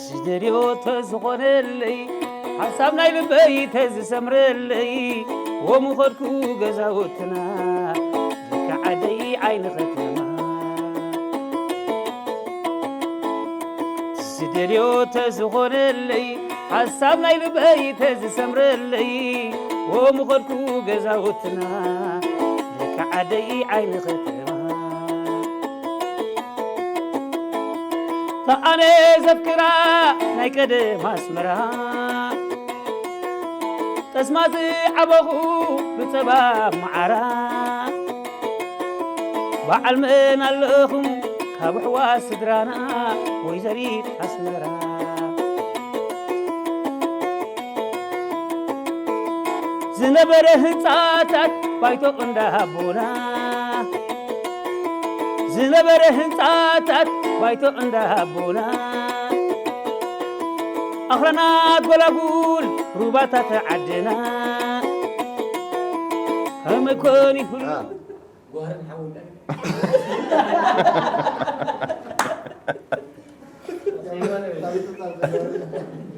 ዝደልዮ ተዝኾነለይ ሓሳብ ናይ ልበይ ተዝሰምረለይ ወምኸድኩ ገዛውትና ልክዕ ዓደይ ዓይኒ ኸተማ ዝደልዮ ተዝኾነለይ ሓሳብ ናይ ልበይ ተዝሰምረለይ ወምኸድኩ ገዛውትና ልክዕ ዓደይ ዓይኒ ኸተማ ኣነ ዘፍቅራ ናይ ቀደም ኣስመራ ጠስማ ዝዓበኹ ብጸባ መዓራ በዓል መን ኣለኹም ካብ ኣሕዋት ስድራና ወይዘሪት ኣስመራ ዝነበረ ህንጻታት ባይቶ እንዳሃቦና ዝነበረ ህንጻታት ባይቶ እንዳሃቦና ኣኽራናት ጎላጉል ሩባታት ዓድና ከመይ ኮን ይፍሉ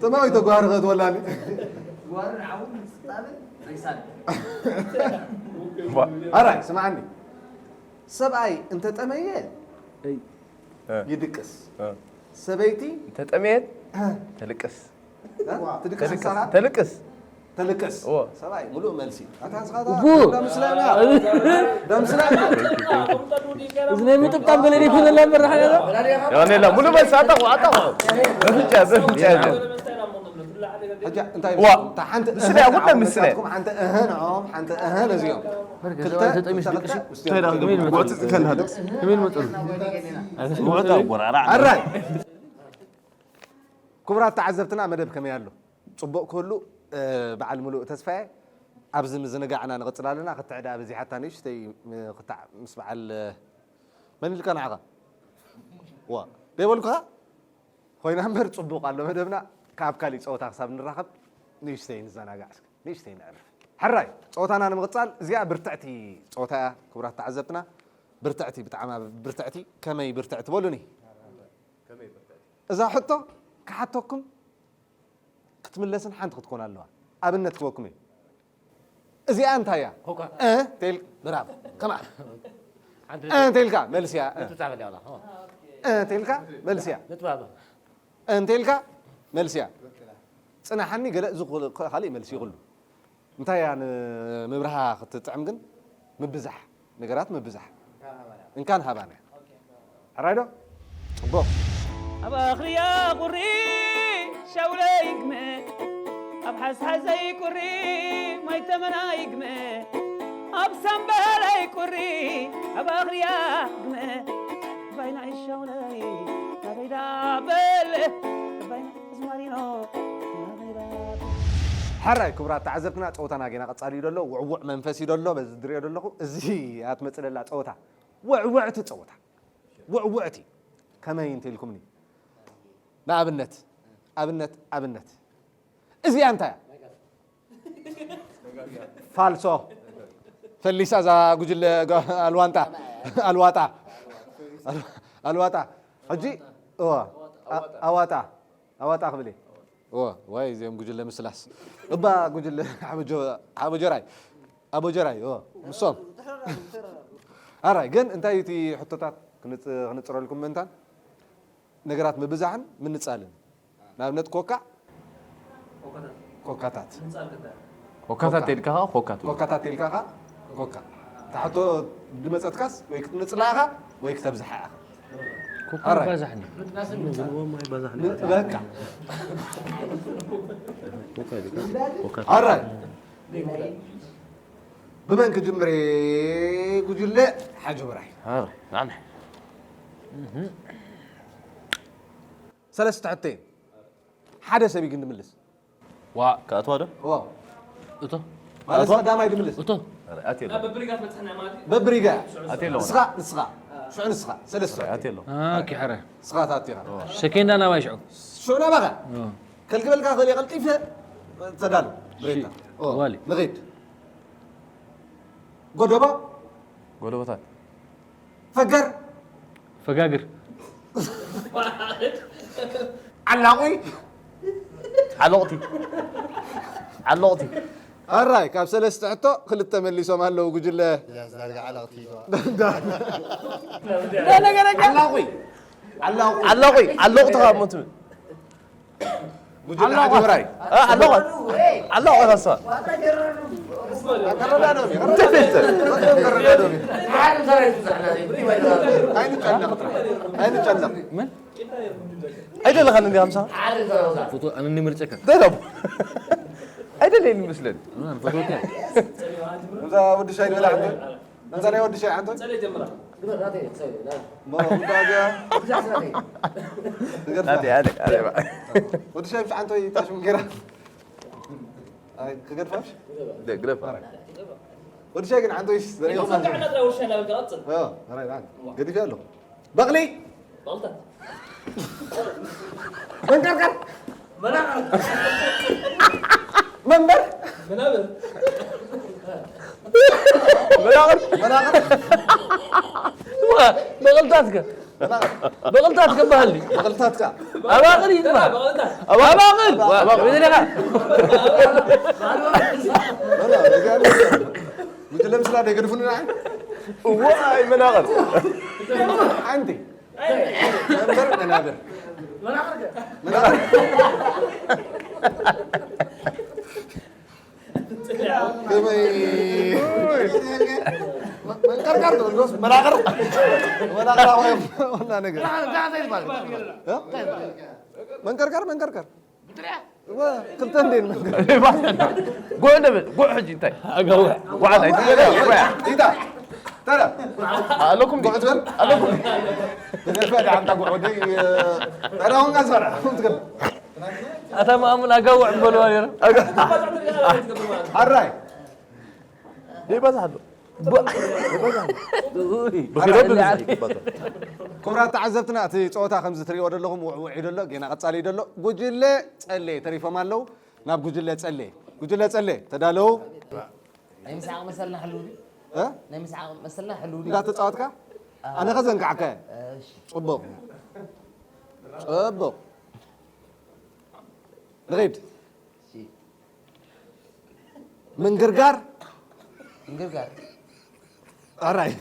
ጥማዊ ተጓሪ ክትወላኒ ኣራይ ስምዓኒ ሰብኣይ እንተጠመየ ይድቅስ ሰበይቲ እንተጠመየት ተልቅስ ትድቅስ ንስኻ ተልቅስ ተልቅስ እዎ። ሰብኣይ ሙሉእ መልሲ ኣታ ንስኻ እቡ። ደምስላ ደምስላ እዚ ናይ ምጥብጣብ ገለ ዘይኮነ ላ መራሓ የሆነ የለ ሙሉ መልስ ኣጣቑ ኣጣቑ በፍንጫ በፍንጫ የለ ሕጂ እንታይ ዋ። እታ ሓንቲ ምስላ እያ፣ ኩለን ምስላ እያ። ሓንቲ እህ ንዕኦም ሓንቲ እህ ነዚኦም ክልተ ተጠሚስ ድቅሲ ክልተ ጉዕጽጽ ከናድስ ከመይ ንመፀሉ ጉዕታ ጎራራ ኣራይ ክቡራት ተዓዘብትና መደብ ከመይ ኣሎ? ፅቡቕ ክህሉ እ፣ በዓል ሙሉእ ተስፋየ ኣብዚ ምዝንጋዕና ንቕፅል ኣለና። ክትዕ ደኣ በዚሓታ ንእሽተይ ም- ክታዕ ምስ በዓል እ፣ መን ኢልካ ንዓኻ? ዋ ደይበልኩኻ? ኮይና እምበር ፅቡቕ ኣሎ መደብና። ካብ ካሊእ ፀወታ ክሳብ ንራኸብ ንእሽተይ ንዘናጋዕ እስኪ ንእሽተይ ነዕርፍ። ሕራይ ፀወታና ንምቕፃል እዚኣ ብርትዕቲ ፀወታ እያ ክቡራት ተዓዘብትና። ብርትዕቲ ብጣዕማ ብርትዕቲ ከመይ ብርትዕቲ በሉኒ። እዛ ሕቶ ክሓተኩም ክትምለስን ሓንቲ ክትኮን ኣለዋ። ኣብነት ክበኩም እዩ። እዚኣ እንታይ እያ? ኮካ። እ፣ ቴል-፣ ምዕራብ ከማን ሓንቲ እ፣ ቴልካ መልስያ። እ፣ ነጥቢ ጻፈለይ ዋላ። እ፣ ቴልካ መልስያ። ነጥቢ ሃባ። እ፣ ቴልካ መልስያ። ጽናሓኒ ገለ እዚ ኩሉ- ካልእ መልሲ ይኹሉ። እንታይ እያ ንምብርሃ ክትጥዕም ግን ምብዛሕ ነገራት ምብዛሕ እንካን ሃባን እያ። ሕራይ ዶ? ጽቡቕ። ኣብ ኣኽርያ ቁሪ ሻውለይ ግመ ኣብ ሓስሓሰይ ቁሪ ማይ ተመናይ ግመ ኣብ ሳምባለይ ቁሪ ኣብ ኣኽርያ ግመ ባይናይ ሻውለይ ናበይዳ በለ ባይና ኣዝማሪኖ ናበይዳ ሕራይ ክቡራት ተዓዘብትና ጸወታና ጌና ቀጻሊ እዩ ደሎ ውዕውዕ መንፈስ እዩ ደሎ በዚ ዝድሪኦ ደለኹ እዚ ኣትመጽእ ደላ ጸወታ ውዕውዕቲ ጸወታ ውዕውዕቲ ከመይ እንተ ኢልኩምኒ ንኣብነት ኣብነት ኣብነት እዚኣ እንታይ እያ ፋልሶ ፈሊሳ እዛ ጉጅለ ጋ- ኣልዋንጣ ኣልዋጣ ኣልዋጣ ሕጂ እዋ ኣ- ኣዋጣ ኣዋጣ ክብል እየ እዋ ዋይ እዚኦም ጉጅለ ምስላስ እባ ጉጅለ ሓበጆ- ሓበጆራይ ኣቦጀራይ እዋ ንሶም ኣራይ ግን እንታይ እቲ ሕቶታት ክንጽ- ክንጽረልኩም ምእንታን ነገራት ምብዛሕን ምንጻልን ንኣብነት ኮካ ኮካታት ኮካታት ተልካ ኸዓ ኮካ ትብል ኮካታት ተልካ ኸዓ ኮካ ታሕቶ ድመጸትካስ ወይ ክትንጽላ ኢኻ ወይ ክተብዝሓ ኢኻ ኮካ ኣራይ። ባዛሕኒ በቃ ኣራይ ብመን ክጅምር ጉጅለ ሓጅ ብራይ ናንሕ ሰለስተ ሕቶ እየን ሓደ ሰብ እዩ ግን ድምልስ ዋ ክኣትዋ ዶ እቶ ማለት ቀዳማይ ድምልስ እቶ ኣትየሎ በብሪጋ ኣትየሎ ንስኻ ንስኻ ሽዑ ንስኻ ሰለስተ ኣትየሎ ኦኬ ሕረ ንስኻ ታቲኻ ሸኬንዳ ናባይ ሽዑ ሽዑ ናባኻ ከልግበልካ ክእል ቀልጢፈ ተዳሉ ብሬታ ዋሊ። ንኺድ ጎደቦ ጎለበታት። ፈገር። ፈጋግር። ዓላቑይ። ዓለቑቲ። ዓለቑቲ። ኣራይ፣ ካብ ሰለስተ ሕቶ ክልተ መሊሶም ኣለዉ ጉጅለ። ዓላቑይ። ዓላቑይ። ዓላቑይ። ዓለቑቲ ካብ ሞት። ጉጅለ ዓዲ ብራይ። ኣ፣ ዓለቑ። ዓለቑ ተስፋ። ኣይንጨነቕ ጥራሕ። ኣይንጨነቕ። ምን? ኣይደለኻን እንዲ ሃምሳ? ፎቶ ኣነ ንምርጨካ። ደረቡ። ኣይደለይን ይመስለኒ። ፎቶ እዛ ወዲ ሻይ ንበላ። ነዛ ናይ ወዲ ሻይ ሓንቶይ? ጸለይ ጀምራ። ግበር፣ ናተይ፣ ሰው፣ ና። ሞ፣ ጉዳይ እዚኣ። ብዙሕ ስራሕ እዩ። ክገድፋ። ናተይ፣ ኣደ፣ ኣደ፣ ባ። ወዲ ሻይ ብሽ ሓንቶይ ታሽሙ ገይራ። ኣይ፣ ክገድፋሽ? ግረፋ። ወዲ ሻይ ግን ሓንቶይስ ዘርእኹም ኣንተ። ጣዕና ጥራይ ውሻ እናበልካ ቀጽል። ኦ፣ ኣራይ፣ ኣራይ። ገዲፈ ኣለኹ። በቕሊ። በቕልታት። መንቀርቀር። መናቕር። መንበር። መናብር። መናቕር። መናቕር። ዋ፣ በቕልታትከ? መናቕር። በቕልታትከ በሃሊ። በቕልታትካ። ኣባቕል ይትባ። በቕልታት። ኣባቕል። ዋ፣ ኣባቕል። ከመይ ደለኻ? መናቕር። ጉጅለ ምስላ ደገድፉኒ ንዓይ። ዋይ፣ መናቕር። ሓንቲ። መንበር መናብር። መናቕር። ከመይ መንቀርቀር ትብል ዶስ መናቕር? መናቕር ወይ ዋና ነገር። መንቀርቀር፣ መንቀርቀር። ዋ፣ ክልተ እንዴ መንቀርቀር። ጉዕ እንደ በል፣ ጉዕ ሕጂ እንታይ? ኣጋውዕ። ጉዕ እንታይ? ጉዕ። ኢታ። ተራ። ኣለኩም ድዩ? ጉዕ ትበል? ኣለኩም ድዩ? ተገድፈ ዳ ኣንታ ጉዕ ወደይ፣ ተራ ሆንጋ ዝፈራ። ትገል። ኣታ ማእሙን ኣጋውዕ በልዋ ነይሩ። ኣራይ። ደይበዝሕ ኣሎ። ቡ-፣ ደይበዝሕ ኣሎ። ኡይ። ብኺሎ ኣራይ። ብብዝሒ ይግባቶ። ክቡራት ተዓዘብትና፣ እቲ ጸወታ ከምዚ ትሪእዎ ዘለኹም ውዕውዕ እዩ ደሎ፣ ጌና ቀጻሊ እዩ ደሎ። ጉጅለ ጸሌ ተሪፎም ኣለዉ። ናብ ጉጅለ ጸሌ። ጉጅለ ጸሌ፣ ተዳለዉ። ናይ ምስዓቕ መሰልና ሕልው ድዩ? እ? ናይ ምስዓቕ መሰልና ሕልው ድዩ? እንዳተጻወትካ? ኣዎ። ኣነ ከዘንጋዕካ እየ። እሺ። ጽቡቕ። ጽቡቕ። ንኺድ። እሺ። ምንግርጋር። ምንግርጋር። ኣራይ።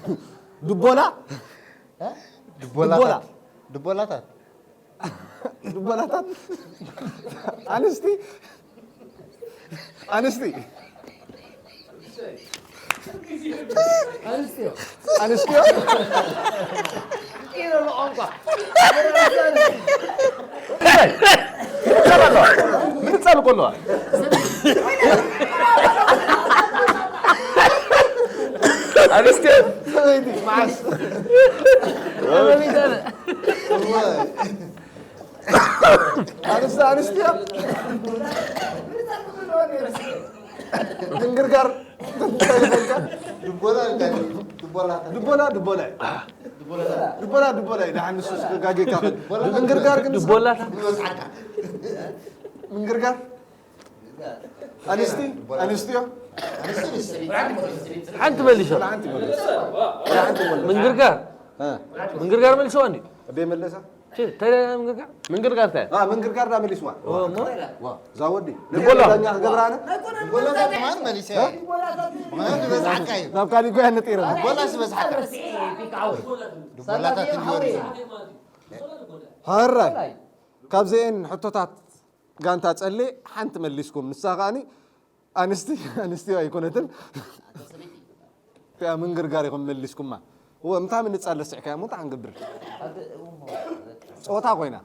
ድቦላ። እ? ድቦላታት። ድቦላ። ድቦላታት። ድቦላታት። ኣንስቲ። ኣንስቲ። ኣንስትዮ። ኣንስትዮ። እንታይ? ምንጻል እኮ ኣለዋ። ኣንስትዮ። ሰበይቲ መዓስ? ኣንስቲ-፣ ኣንስትዮ። ምንግርጋር። ድቦላ፣ ድቦላ። ድቦላ፣ ድቦላ። ድቦላ፣ ድቦላ እዩ። ደሓን ንሱስ ከጋጌካ። ድቦላ፣ ምንግርጋር ግን ድቦላ። ምንግርጋር። ኣንስቲ፣ ኣንስትዮ። ሓንቲ መሊሳ። ሓንቲ መሊሳ። ሓንቲ መሊሳ። ምንግርጋር። እ። ምንግርጋር መሊስዋ እንዴ? እቤ መለሳ? ቼ፣ እንታይ ምንግርጋር? ምንግርጋር እንታይ? አ፣ ምንግርጋር ዳ መሊስዋ። ኦ፣ እሞ? ዋ፣ ዛወዲ። ድቦላ። ለኛ ክገብራነ? ድቦላ ከማን መሊሰ። እ? ማለት ዝበዝሓካ እዩ። ናብ ካሊእ ጎያ ነጢረ። ድቦላ ዝበዝሓካ። ድቦላታት እንዲወርዱ። ሃራይ። ካብዚኤን ሕቶታት ጋንታ ጸሌ ሓንቲ መሊስኩም። ንሳ ከኣኒ ኣንስቲ-፣ ኣንስትዮ ኣይኮነትን። እቲኣ ምንግርጋር ኢኹም መሊስኩማ። እወ፣ ምታ ምንጻል ረሲዕካያ እሞ እንታይ ክንገብር? ጸወታ ኮይና።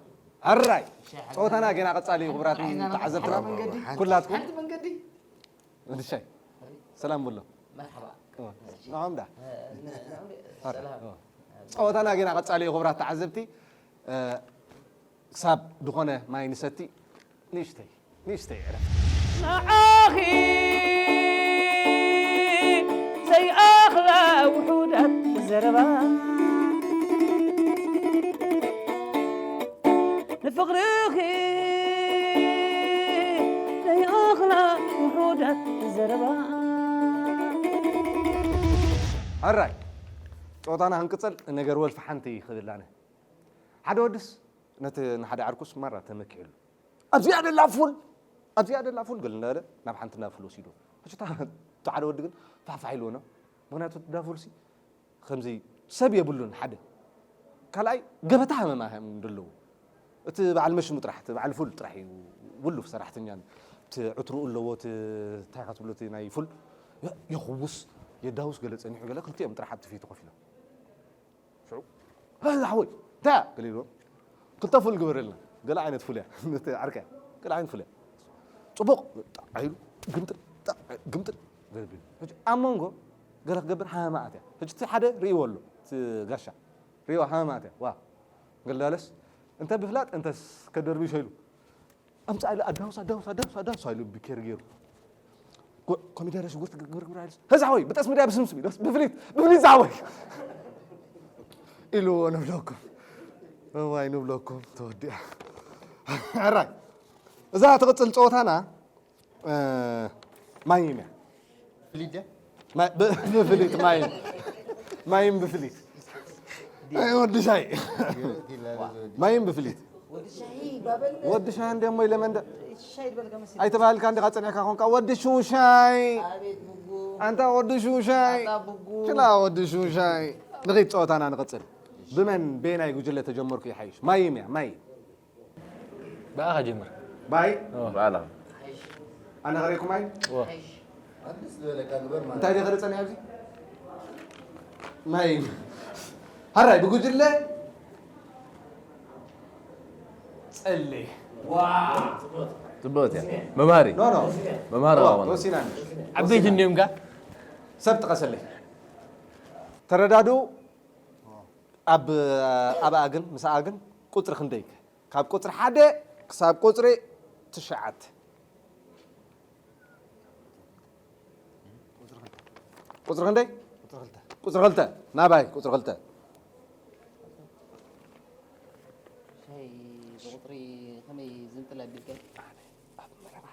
ሕራይ። ጸወታና ገና ቀጻሊ እዩ፣ ክቡራት ተዓዘብትና። ኩላትኩም። ሓንቲ መንገዲ። እሺ። ሰላም ብሎ። መርሓባ። እወ። ንዖም ዳ። ሰላም። እወ። ጸወታና ገና ቀጻሊ እዩ፣ ክቡራት ተዓዘብቲ። እ፣ ክሳብ ዝኾነ ማይ ንሰቲ፣ ንእሽተይ፣ ንእሽተይ ዕረፍቲ። ንዓኺ ዘይኣኽላ ውሑዳት ዘረባ፣ ንፍቕርኺ ዘይኣኽላ ውሑዳት ዘረባ። ሕራይ። ጸወታና ክንቅጽል ነገር ወልፊ ሓንቲ ክብል ኣነ። ሓደ ወድስ ነቲ ንሓደ ዓርኩስ ማራ ተመኪሕሉ። ኣብዚኣ ደላ ፉል፣ ኣብዚኣ ደላ ፉል ገለ እናበለ ናብ ሓንቲ እንዳ ፉል ወሲድዎ። ሕጂ እታ፣ እቲ ሓደ ወዲ ግን ፋሕፋሕ ኢልዎ ነው። ምኽንያቱ እቲ እንዳ ፉልሲ ከምዚ ሰብ የብሉን ሓደ። ካልኣይ ገበታ ሃመማ እዮም ዘለዉ። እቲ በዓል መሽሙ ጥራሕ፣ እቲ በዓል ፉል ጥራሕ እዩ ውሉፍ ሰራሕተኛ። እቲ ዕትርኡ ኣለዎ፣ እቲ እንታይ ኢኻ ትብሎ፣ እቲ ናይ ፉል የ-፣ የኽውስ፣ የዳውስ ገለ ጸኒሑ ገለ ክልቲኦም ጥራሕ ኣብቲ ፊቱ ኮፍ ኢሎም። ሽዑ፣ "ሀይ ዝሓወይ፣ እንታይ እያ?" ገለ ኢልዎ። "ክልተ ፉል ግበረልና። ገለ ዓይነት ፉል እያ፣ ነቲ ዓርከይ እያ። ገለ ዓይነት ፉል እያ። ጽቡቕ፣ ጣዕ ኢሉ፣ ግምጥል፣ ጣዕ፣ ግምጥል፣ ገለ ቢሉ። ሕጂ ኣብ መንጎ ገለ ክገብር ሃማማኣት እያ። ሕጂ እቲ ሓደ ርእይዎ ኣሎ፣ እቲ ጋሻ። ርእይዎ ሃማማኣት እያ። ዋ፣ ገለ ዳለስ፣ እንተ ብፍላጥ፣ እንተስ ከደርብሾ ኢሉ። ኣምጻእ ኢሉ ኣዳውስ፣ ኣዳውስ፣ ኣዳውስ፣ ኣዳውስ ኢሉ ብኬር ገይሩ። ጎ-፣ ኮሚደረ ሽጉርቲ ግብር ግብር ኣይልስ። "ህዛ ሓወይ፣ ብጠስሚ ድያ ብስምስም?" ኢሉ፣ "ብፍሊት፣ ብፍሊት ዝሓወይ!" ኢልዎ ንብለኩም። እዋይ ንብለኩም፣ ተወዲኣ። ሕራይ። እዛ ትቕጽል ጸወታና፣ እ፣ ማይም እያ። ፍሊት ድያ? ማይ-፣ ብ-፣ ብፍሊት ማይም። ማይም ብፍሊት። ኣይ፣ ወዲ ሻይ። ማይም ብፍሊት። ወዲ ሻሂ ባበል። ወዲ ሻሂ እንደ እሞ ኢለ መንደ-፣ ሻሂ ዝበልካ መሲል። ኣይተባህልካ እንዲኻ ጸኒሕካ ኾንካ ወዲ ሹሻይ። ኣቤት ቡጉ። ኣንታ ወዲ ሹሻይ። ኣታ ቡጉ። ችላ ወዲ ሹሻይ። ንኺድ ጸወታና ንቕጽል። ብመን ቤናይ ጉጅለ ተጀመርኩ ይሓይሽ? ማይም እያ፣ ማይ። ብኣኻ ጀምር። ባይ? ኦ። ብኣላ። ኣነ ኸሪእኩም ኣይ? ኦ። ኣዲስ ዝበለካ ግበር ማለት እንታይ ደይ ኸሪጸኒ ኣብዚ? ማይ። ሃራይ ብጉጅለ ጸሊ። ጽቡቅ እያ። መምሃሪ። ኖ፣ ኖ። መምሃሪ ኦ፣ ኣባና። ተወሲና። ዓበይቲ እንዲዮም ጋ? ሰብ ጥቀሰለይ። ተረዳዱ ኣብ፣ ኣብኣ ግን፣ ምስኣ ግን ቁጽሪ ክንደይ? ካብ ቁጽሪ ሓደ ክሳብ ቁጽሪ ትሽዓተ። ቁጽሪ ክንደይ? ቁጽሪ ክልተ። ቁጽሪ ክልተ። ናባይ ቁጽሪ ክልተ። ሻይ ብቁጽሪ ከመይ ዝንጥል ኣቢልካ? ኣነ ኣብ መረባ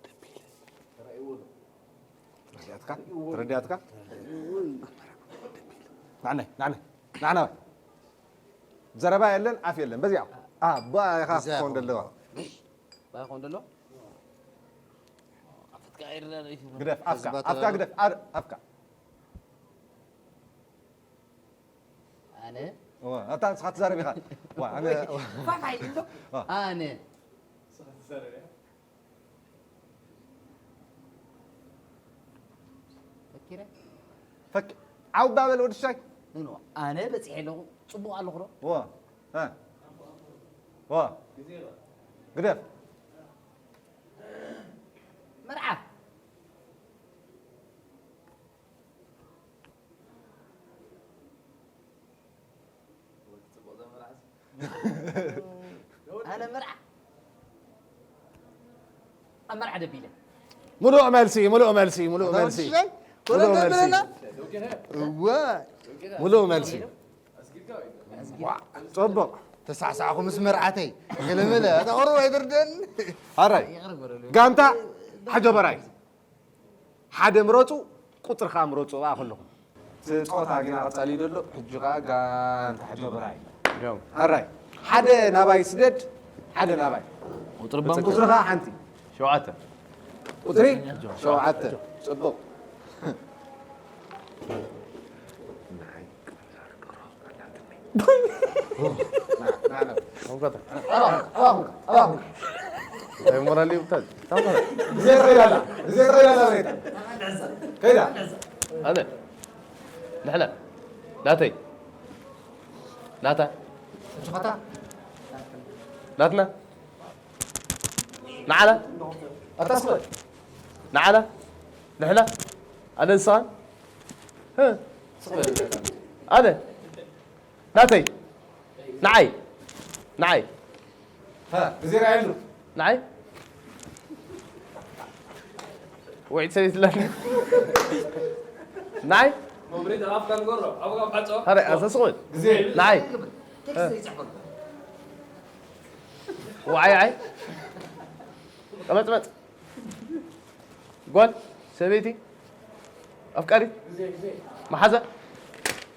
ደቢለ። ተረዲኣትካ? ተረዲኣትካ? ናዕናይ፣ ናዕናይ፣ ናዕናይ። ዘረባ የለን፣ ኣፍ የለን። በዚኣ። ኣ፣ ባ ኢኻ እዛ ክትኮን ዘለዋ። ባ ይኾን ደሎ? ኣፍትካ ኣይርዳእ እዩ። ግደፍ፣ ኣፍካ፣ ህዝባ ኣፍካ ተባብዕ። ግደፍ፣ ኣር-፣ ኣፍካ። ኣነ? ዋ፣ ኣታ ንስኻ ትዛረብ ኢኻ። ዋ፣ ኣነ ፋሕ ኢሉ ኣሎ። ዋ። ኣነ? ፈኪረ? ፈክ-፣ ዓው ዳበል ወዲ ሻይ። ኖ፣ ኖ፣ ኣነ በጺሐ ኣለኹ። ጽቡቕ ኣለኹ ዶ? ዋ፣ እ። ዋ። ግደፍ። መርዓ። ኣነ መርዓ ኣብ መርዓ ደቢለ። ሙሉእ መልሲ፣ ሙሉእ መልሲ፣ ሙሉእ ኣታ መልሲ። ወዲ ሽሻይ? ሙሉእ ኮለል መልሲ። ደብለና? እወ። ሙሉእ መልሲ። ዋ፣ ጽቡቕ። ተሳዕሳዕኹ ምስ መርዓተይ። ገለመለ፣ ኣታ ቁሩብ ኣይትርደን። ኣራይ። ጋንታ ሓጆ በራይ። ሓደ ምረጹ፣ ቁጽሪ ከኣ ምረጹ፣ ኣብኣ ከለኹም። እቲ ጸወታ ግና ቀጻሊ እዩ ዘሎ። ሕጂ ከኣ ጋንታ ሕጂ ብራይ። ጆም። ኣራይ። ሓደ ናባይ ስደድ፣ ሓደ ናባይ። ቁጽሪ ባንክ። ቁጽሪ ከኣ ሓንቲ። ሸውዓተ። ቁጽሪ? ሸውዓተ። ጽቡቕ። ናይ ሞራል ይብታል። ግዜ ትኸይድ ኣላ፣ ግዜ ትኸይድ ኣላ፣ በሬታ። ከይዳ። ኣነ። ንሕና። ናተይ። ናታ። ናትና። ንዓና። ኣታ ስቕ በል። ንዓና። ንሕና። ኣነ ንስኻን። ህ። ኣነ። ናተይ። ንዓይ። ንዓይ። ሃ፣ ግዜ ርኣየሉ። ንዓይ። ውዒት ሰበይቲ ኣላኒ። ንዓይ። መብሬት ኣብ ኣፍካ ንገሮ፣ ኣብ ኣፍካ ብሓጾ። ሃረ፣ ኣሰስቑ። ግዜ። ንዓይ። ቴክስት ይጽሕፈሉ። ወዓይ፣ ዓይ። ቀመጽመጽ። ጓል፣ ሰበይቲ፣ ኣፍቃሪት፣ መሓዛ።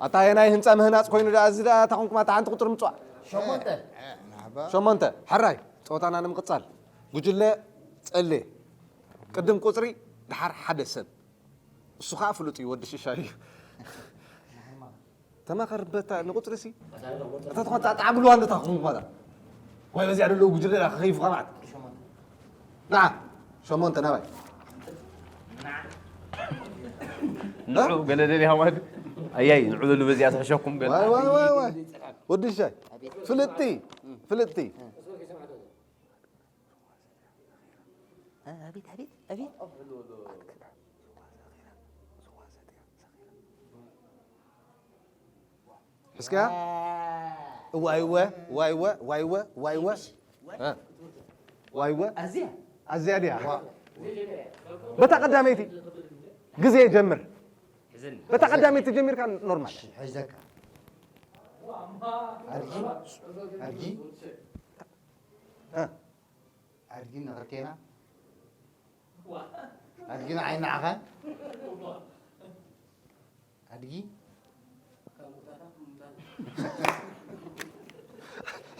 ኣታ የናይ ህንፃ ምህናፅ ኮይኑ ደኣ፣ እዚ ደኣ እታ ኾንኩም ኣታ ሓንቲ ቁፅሪ ምፅዋ። ሸሞንተ። ሸሞንተ። ሕራይ፣ ፀወታና ንምቕፃል። ጉጅለ ፀሌ። ቅድም ቁፅሪ፣ ደሓር ሓደ ሰብ። እሱ ኸዓ ፍሉጥ እዩ፣ ወዲ ሽሻይ እዩ። ተማኸር በታ ንቁፅሪ ሲ። እታ ትኾን ጣዕብልዋ እንዶ እታ ኾንኩም ኣታ። ዋይ በዚኣ ደለዉ ጉጅለ ደኣ ከኸይፉ ኸማት። ንዓ፣ ሸሞንተ ናባይ። ንዑ ገለ ደሊኻ ማለት። ኣያይ ንዑ በሉ በዚኣ ትሕሸኩም ገለ። ዋይ፣ ዋይ፣ ዋይ፣ ዋይ። ወዲ ሻይ። ፍልጥቲ፣ ፍልጥቲ። ኣቤት፣ ኣቤት፣ ኣቤት። እስኪ። እዋ፣ እወ፣ ዋይወ፣ ዋይወ፣ ዋይወ። እ። ዋይወ። ኣዝያ። ኣዝያ ድያ? በታ ቀዳመይቲ ግዜ ጀምር። በታ ቀዳመይቲ ጀሚርካ ኖርማል። ሕዘካ። ኣድጊ፣ ኣድጊ፣ እ። ኣድጊ ንኽልቴና። ኣድጊ ንዓይ ንዓኻ። ኣድጊ።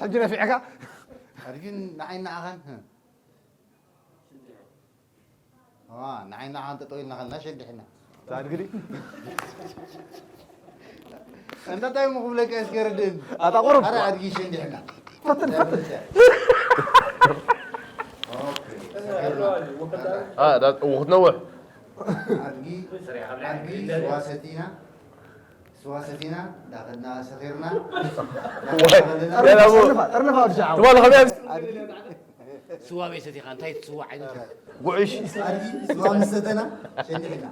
ሕጂ ነፊዕካ። ኣድጊ ንዓይ ንዓኻን። ዋ፣ ንዓይ ንዓኻን ጠጠው ኢልና ከለና ሸንዲሕና። ኣድግዲ። እንዳ እንታይ እሞ ክብለካ እስከ ርድእን። ኣታ ቁሩብ። ኣረ ኣድጊ ሸንዲሕና። ፈትን፣ ፈትን። ኦኬ። አ፣ ዳ-፣ እው ክትነውሕ። ኣድጊ፣ ኣድጊ ስዋ ሰቲና፣ ስዋ ሰቲና፣ እንዳኸድና ሰኺርና። ወይ፣ እንዳኸድና። ገና እሞ። ጠርነፋ፣ ጠርነፋ ወዲ ሸዓ። ትማሊ ከመይ ኣብ- ኣድጊ። ስዋ በይ ሰቲኻ፣ እንታይ ትስዋ ዓይነት? ጉዕሽ። ኣድጊ፣ ስዋ ምስ ሰተና፣ ሸንዲሕና።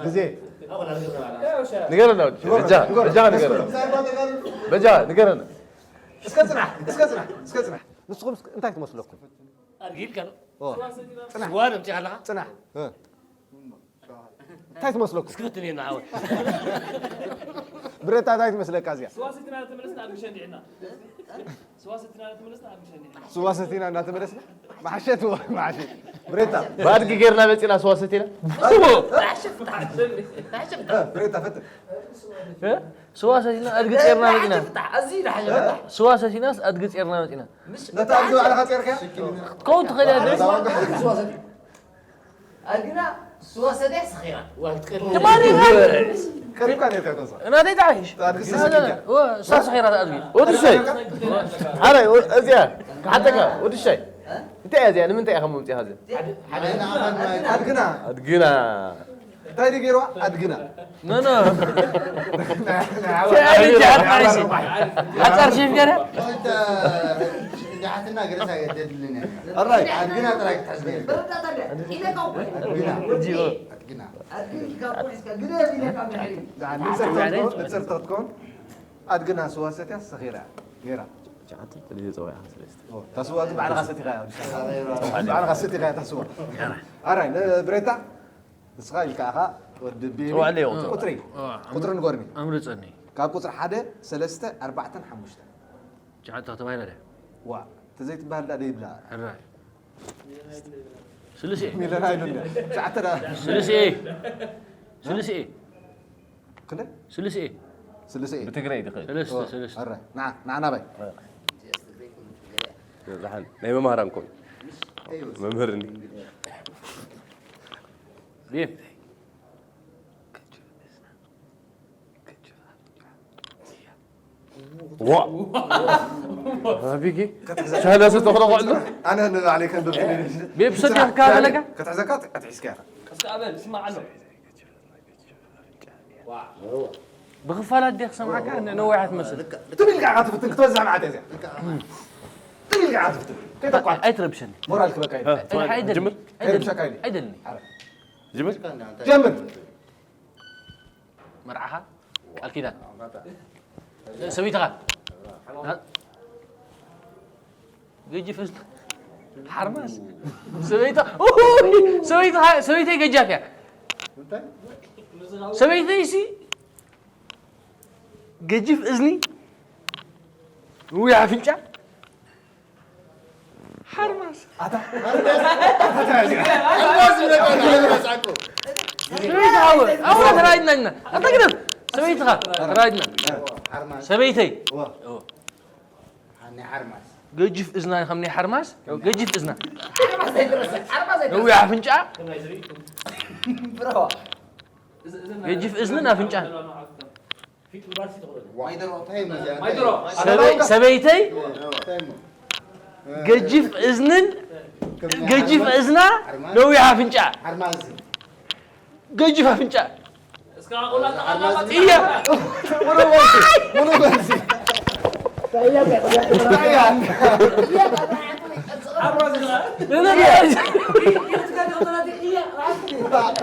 ግዜ። ንገረና ወዲ። በጃ፣ በጃ ንገረና። በጃ ንገረና። እስከ ጽናሕ፣ እስከ ጽናሕ፣ እስከ ጽናሕ። ንስኹም እስከ እንታይ ትመስለኩም? ኣድጊ ኢልካ ዶ? ኦ። ጽናሕ። ስዋ ዶ ኣምጺእካ ኣለኻ? ጽናሕ። እ። እንታይ ትመስለኩም? እስኪ ፈትንየና ሓወይ። ብረታ እንታይ ትመስለካ እዚኣ? ስዋ ሰቲና ተመለስና ኣድጊ ሸንዲዕና። ስዋ ሰቲና እናተመለስና ኣድጊ ሸንዲዕና። ስዋ ሰቲና እናተመለስና? መሓሸት እዎ፣ መሓሸት። ብሬታ። ብኣድጊ ጌርና መጺና ስዋ ሰቲና? ስሙ! እ፣ ብሬታ፣ ፈትን። እ? ስዋ ሰቲና ኣድጊ ጼርና መጺና። ኣዝዩ ደሓን እዩ። ስዋ ሰቲናስ ኣድጊ ጼርና መጺና። ነታ ኣድጊ ባዕልኻ ጼርካያ? ክትከውን ትኽእል እያ፣ ድረስ። ኣድግና ስዋ ሰትያ ሰኺራ። ትማሊ ኢኻ። ቀሪብካ ነይርካ እኮ ንሳ። እናተይ ተሓይሽ። ኣድጊ ሰኪካ። ወ-፣ እሳ ሰኺራ ኣድጊ። ወዲ ሻይ። ሓራይ፣ ወ-፣ እዚኣ፣ ክሓተካ፣ ወዲ ሻይ። እንታይ እያ እዚኣ? ንምንታይ ኢኻ መምጽኢኻ እዚኣ? ኣድግና። ኣድግና። እንታይ ድዩ ገይርዋ? ኣድግና። ኖ፣ ኖ። ሓጻር ሼፍ ገለ? ሓትና ገለሳ የደልን። ኣራይ። ኣድግና ጥራይ ክትሕዝ ነይሩ። ኣድግና። ኣድግና። ንጽር ተትኮን፣ ንጽር ተትኮን፣ ኣድግና ስዋ ሰትያ ሰኺራ ነይራ። ትሽዓተ፣ ክልተ፣ ጸዊዕካ ሰለስተ። ኦ፣ ታስዋ ግን ባዕልኻ ሰቲኻ እያ። ባዕልኻ ሰቲኻ እያ ታስዋ። ኣራይ፣ ን-፣ ብሬታ፣ ንስኻ ኢልካ ኢኻ ወዲ ቤቢ። ጽዋዕ ኣለይ ቁጽሪ። ቁጽሪ። ኦ፣ ቁጽሪ ንገርኒ። ኣምርጸኒ። ካብ ቁጽሪ ሓደ፣ ሰለስተ፣ ኣርባዕተን ሓሙሽተን። ትሽዓተ ተባሂላ ድያ? ዋ፣ ተዘይትበሃል ዳ ደይብላ። ሕራይ። ስልስኤ። ሚለና ኢሉና። ትሽዓተ ዳ። ስልስኤ። ስልስኤ። ክንደይ? ስልስኤ። ስልስኤ። ብትግረይ ትኽእል። ሰለስተ፣ ኦ፣ ሰለስተ። ኣረ፣ ንዓ፣ ንዓ ናባይ። እ። ዝሓን ናይ መምሃራን ኮን። መምህርኒ። ቤብ። ዋ። ኣቢጊ። ሻሃዳ ሰተኽለኹ ኣሎ? ኣነ ንባዕለይ ከንብብ። ቤብ ሰዲቕካ በለካ? ከተሕዘካ ኣትሒዝካ ኢኻ። እስከ ኣበል፣ ስማዕ ኣሎ። ብኽፋላት ድየ ክሰምዓካ? ን-፣ ነዊሓ ትመስል። ትም ኢልካ ኢኻ ትፍትን፣ ክትበዝሕ መዓት እያ እዚኣ። ትም ኢልካ ኢኻ ትፍትን። ከይተቋርጽ። ኣይትረብሸኒ። ሞራል ክበካ እዩ። እ፣ ኣይደልኒ። ጅምር? ኣይደልኒ። ከይረብሸካ እዩ። ኣይደልኒ። ጅምር? ጀምር። መርዓኻ ቃል ኪዳን። ሰበይትኻ። ገጅፍ እዝኒ። ሓርማዝ። ሰበይታ-፣ ኡይ! ሰበይትኻ፣ ሰበይተይ ገጃፍ እያ። ሰበይተይሲ ገጅፍ እዝኒ፣ ውይ ኣፍንጫ። ሓርማዝ። ኣታ። ኣታ እዚኣ። ሓርማዝ ዝብለካ ሓርማዝ ኣኮ። ሰበይትኻ፣ እወ፣ እወ፣ ተራይድና ኢና። ኣታ ግደፍ። ሰበይትኻ፣ ተራይድና። ሓርማዝ። ሰበይተይ። እወ። እወ። ናይ ሓርማዝ። ገጅፍ እዝና ከም ናይ ሓርማዝ፣ ገጅፍ እዝና። ሓርማዝ ኣይትረስዕ፣ ሓርማዝ ኣይትረስዕ። ነዊሕ ኣፍንጫ። ብሮ። ገጅፍ እዝንን ኣፍንጫን። ማይደሮ፣ እንታይ እዩ መዚያ? ማይደሮ። ሰበይ-፣ ሰበይተይ። እንታይ እዩ? ገጅፍ እዝንን፣ ገጅፍ እዝና፣ ነዊሕ ኣፍንጫ። ሓርማዝ። ገጅፍ ኣፍንጫ። እስካ ቁላ ተቃላባት። እያ። ሙሉ መልሲ፣ ሙሉ መልሲ።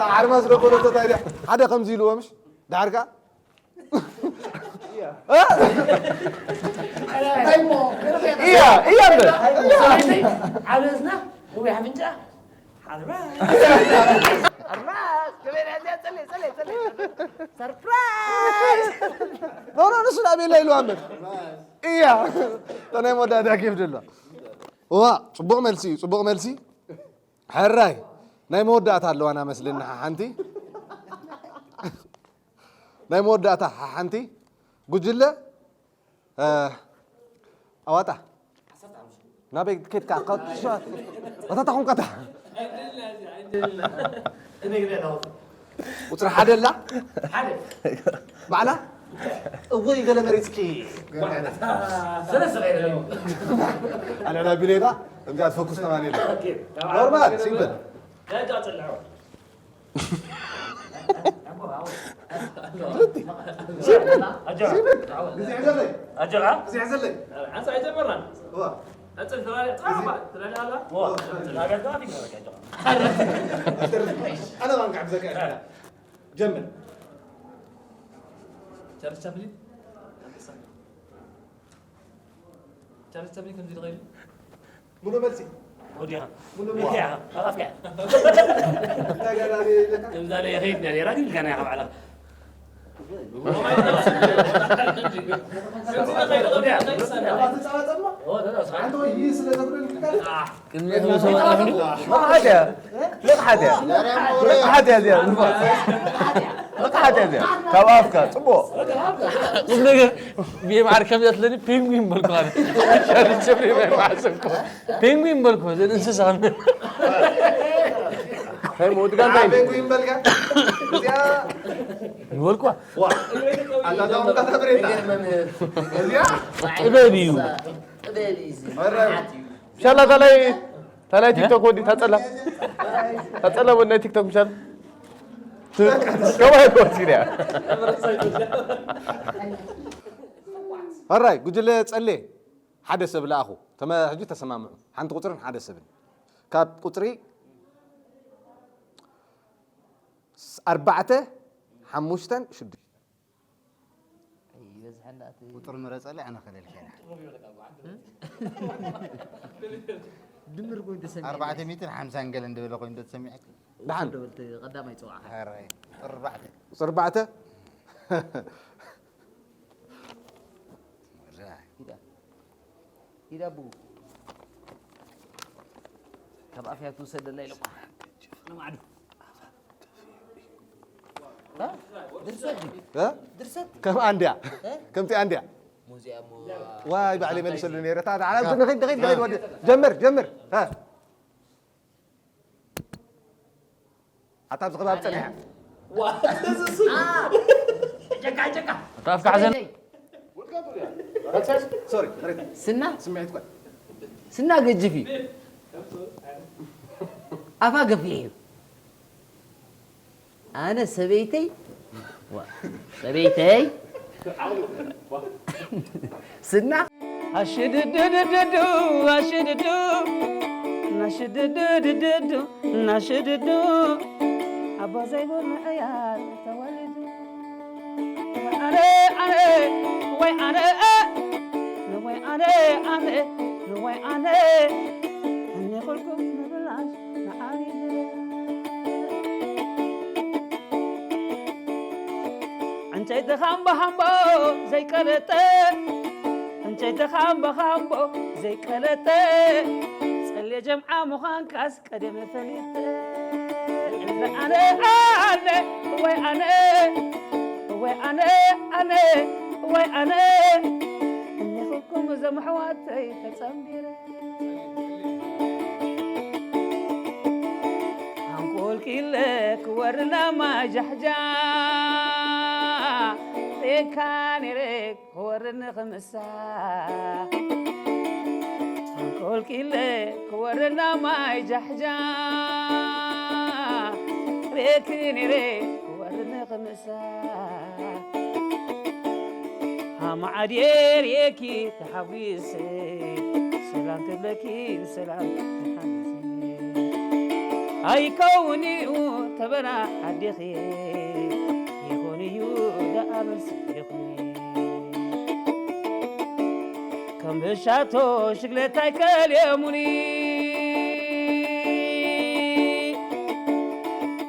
ሓርማዝ ዶ ኮለቶ ታዲያ? ሓደ ከምዚ ኢልዎ ምሽ? ዳርጋ? እያ፣ እያ እምበር። ዓበዝና፣ ነዊሕ ኣፍንጫ፣ ሓርማዝ። ሓርማዝ። ከመይ እያ እዚኣ? ጸለይ፣ ጸለይ፣ ጸለይ። ሰርፕራይዝ! ኖ፣ ኖ፣ ንሱ ናብ ቤላ ኢሉ ኣምር። እያ። እታ ናይ መወዳእታ ኬፍ ደሎ። እዋ፣ ጽቡቕ መልሲ እዩ፣ ጽቡቕ መልሲ። ሕራይ። ናይ መወዳእታ ኣለዋና መስለኒ ሓንቲ። ናይ መወዳእታ ሓንቲ። ጉጅለ፣ እ፣ ኣዋጣ። ናበይ ከድካ? ካብ ሸዋ-፣ ወታታ ኾንካታ። ቁጽሪ ሓደ ኣላ? ባዕላ? እወ፣ ገለ መሪጽኪ። ኣነ ናይ ቢሌታ፣ እምዚኣ ትፈኩስ ተባሂለ። ኖርማል፣ ሲምፕል። ሲምፕል። ሲምፕል። ግዜ ሕዘለይ። ኣጆኻ። ግዜ ሕዘለይ። ሓንሳ ኣይጀመርናን። እዋ። ቀጽል፣ ተራሪ-፣ ተራሪ-፣ ተራሪ ኣላ። እዋ። ተራሪ ኣላ። ኣነ ባንካ ብዘካ። ጀምር። ቻርልስ ቻፕሊን። ቻርልስ ቻፕሊን ከምዚ ኢሉ ኸይዱ። ሙሉ መልሲ። ወዲኻ። ሙሉ መልሲ። ወዲኻ። ኣኻፍካ። እንታይ ጋር ኣለ ይለካ? እዛ ላይ ኸይድ ነር፣ የራ ግን ከና ያኸብ ዓላ። ኣባ ተጻዋጸማ? ኦ፣ ተጻዋጸማ። ኣንተ ወይ ይህ ስለ ተብሎ ልክካለ? ቅድሚት ምስ መጣ ንቕሓት እያ። ንቕሓት እያ። ንቕሓት እያ እዚኣ። ንቕሓት እያ እዚኣ። ካብ ኣፍካ፣ ጽቡቕ። ቁም ነገር፣ ብየማዓር ከም ዘትለኒ ፔንጉዊን በልኩ ኣነ። ሸርሸር ብየማዓር ሰብኩ። ፔንጉዊን በልኩ፣ ዘን እንስሳ። እንታይ ምውድጋ እንታይ? ፔንጉዊን በልካ? እዚኣ ንበልኳ። ዋ። ኣታ ዳውን ካታ ብሬታ። እዚኣ? ጥበብ እዩ። ጥበብ እዩ። ሻላ ታላይ፣ ታላይ ቲክቶክ ወዲ ታጸላ። ታጸላ ወዲ ናይ ቲክቶክ ምሻል። ከማይ ኮርሲ ድያ። ሕራይ፣ ጉጅለ ጸሌ ሓደ ሰብ ለኣኹ። ተመ-፣ ሕጂ ተሰማምዑ። ሓንቲ ቁጽርን ሓደ ሰብን። ካብ ቁጽሪ ስ-፣ ኣርባዕተ፣ ሓሙሽተን፣ ሽዱሽተ። ይበዝሐና እቲ ቁጽሪ ምረጸለይ፣ ኣነ ከለልካ ኢና። ድምር ኮይኑ ተሰሚዑ። ኣርባዕተ ሚእትን ሓምሳን ገለ እንደበለ ኮይኑ ተሰሚዑ። ደሓን። ደበልቲ ቀዳማይ ጽዋዕኻ። ሕራይ። ቁጽሪ ኣርባዕተ። ቁጽሪ ኣርባዕተ። ኢዳ። ኢዳ ብኡ። ካብ ኣፍያ ትውሰደላ ኢለኳ። ንማዕዱ። እ? ድርሰት ድዩ? እ? ድርሰት? ከም ኣንድያ። እ? ከምቲ ኣንድያ። ሙዚየም። ዋይ፣ ባዕለይ መሊሰሉ ነይረ። እታ፣ እታ፣ ንኺድ፣ ንኺድ፣ ንኺድ፣ ወዲ። ጀምር፣ ጀምር። እ? ኣታ ኣብዚ ከባቢ ጸኒሓ። ዋ፣ እዚ ሱ-፣ ጀካ፣ ጀካ። ኣታ ኣፍካ ሓዘን። ሶሪ፣ ሶሪ። ስና? ስምዒት እኳ። ስና ገጅፍ እዩ። ኣፋ ገፊሕ እዩ። ኣነ ሰበይተይ፣ ዋ፣ ሰበይተይ፣ ስና። ኣሽድድድድዱ፣ ኣሽድዱ፣ ናሽድድድድዱ፣ ናሽድዱ። ኣቦ ዘይብሉ ዕያል ተወሊዱ። ኣነ፣ ኣነ፣ ወይ ኣነ፣ እ፣ ንወይ ኣነ፣ ኣነ፣ ንወይ ኣነ፣ እኒ ኩልኩም ንብላሽ ንዓቢድ። ዕንጨይቲ ሃምቦ ሃምቦ ዘይቀለጠ፣ ዕንጨይቲ ሃምቦ ሃምቦ ዘይቀለጠ፣ ጸልየ ጀምዓ ምዃንካስ ቀደም ፈሊጠ። ኣነ ኣነ ወይ ኣነ ወይ ኣነ ኣነ ወይ ኣነ እኒኽኩም እዞም ኣሕዋተይ ተጸንቢረ። ኣንቆልቂለ ክወርና ማይ ጃሕጃ ሬካ ነይረ ክወርኒ ክምሳ ኣንቆልቂለ ክወርና ማይ ጃሕጃ ሬኪ ነይረ ክወርኒ ክምሳ ኣማዓድየ ሬኪ ተሓጒሰ ሰላም ክብለኪ ብሰላም ተሓጒሰ ኣይከውን እዩ ተበላ ዓዲኺ ይኹን እዩ ደኣ መልሲ ይኹን ከም ብሻቶ ሽግለታይ ከልየሙኒ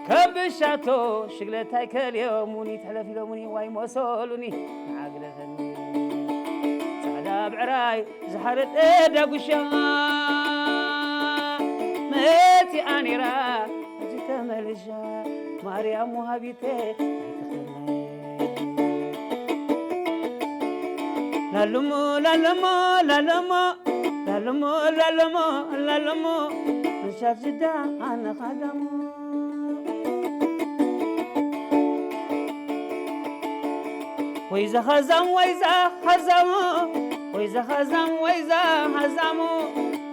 ከም ብሻቶ ሽግለታይ ከልየሙኒ ትሕለፍ ኢሎሙኒ ዋይ መሰሉኒ ንዓግለፈኒ ጻዕዳ ብዕራይ ዝሓረጠ ዳጉሻ መጺኣ ነይራ ሕጂ ተመልሻ ማርያም ወሃቢተ ኣይትኽልናይ ላሎሞ ላሎሞ ላሎሞ ላሎሞ ላሎሞ ላሎሞ ምሻት ጅዳ ኣነኻዳሞ ወይዛ ኸዛም ወይዛ ኸዛሞ ወይዛ ኸዛም ወይዛ ኸዛሞ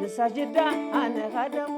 ንሳ ጅዳ ኣነ ኸዳሞ